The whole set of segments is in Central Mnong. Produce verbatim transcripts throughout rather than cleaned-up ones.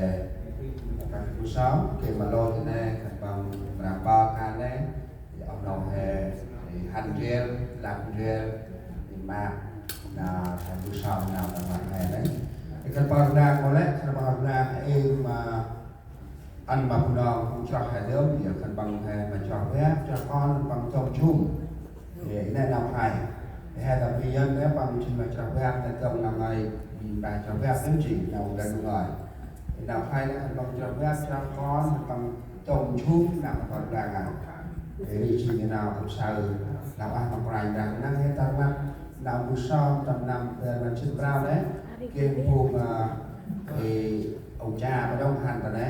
he, khân păng bu sŏng, geh ma lôch nê, khân păng mra pơk kan nê, oh nô he, hăn ndrel, lăp ndrel, ma, nau khân bu sŏng, nau tâm rnglăp he nê. Khân păng rnglăp mâu lĕ, khân păng rnglăp ê ma, ăn ma Bunong phung chroh he dơm, ya khân păng he ma chroh he, chroh kon, khân păng tông jum. Ê, nê nau khlay. He tâm rnglăp nê păng jêng ma chroh he, nê tông nau ngơi, ma chroh he nê jêng nau ngăn ngơi. Ê, nau khlay nê khân păng chroh he, chroh kon, khân păng tông jum, nau khân păng rnglăp ngăn. Ê, ri jêng nau khlay, nau ah ma Kôranh Brah, nau he tâm rnglăp, nau bu sŏng, tâm năm, bar ngăn jê̆t prao nê, geh phung, ê, ê, Ơ, cha, ma đŏng hăn ta nê,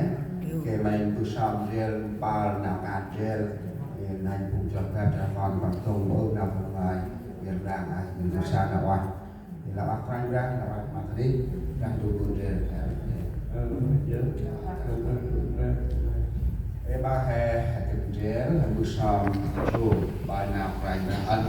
geh ma bu sŏng ndrel, mpơl nau kan ndrel, ê, nau phung chroh he, chroh kon, păng tông, ơ, nau phung ngơi, ê, rnglăp, ê, bu sŏng nau ueh. Ê, nau ueh Kôranh Brah, nau ueh ma ta nê, Brah Ndu bu ndrel, ê, ê. Ê, ƀă he, he kơt ndrel, he mbơh sơm, jô, ƀă nau Kôranh Brah ăn.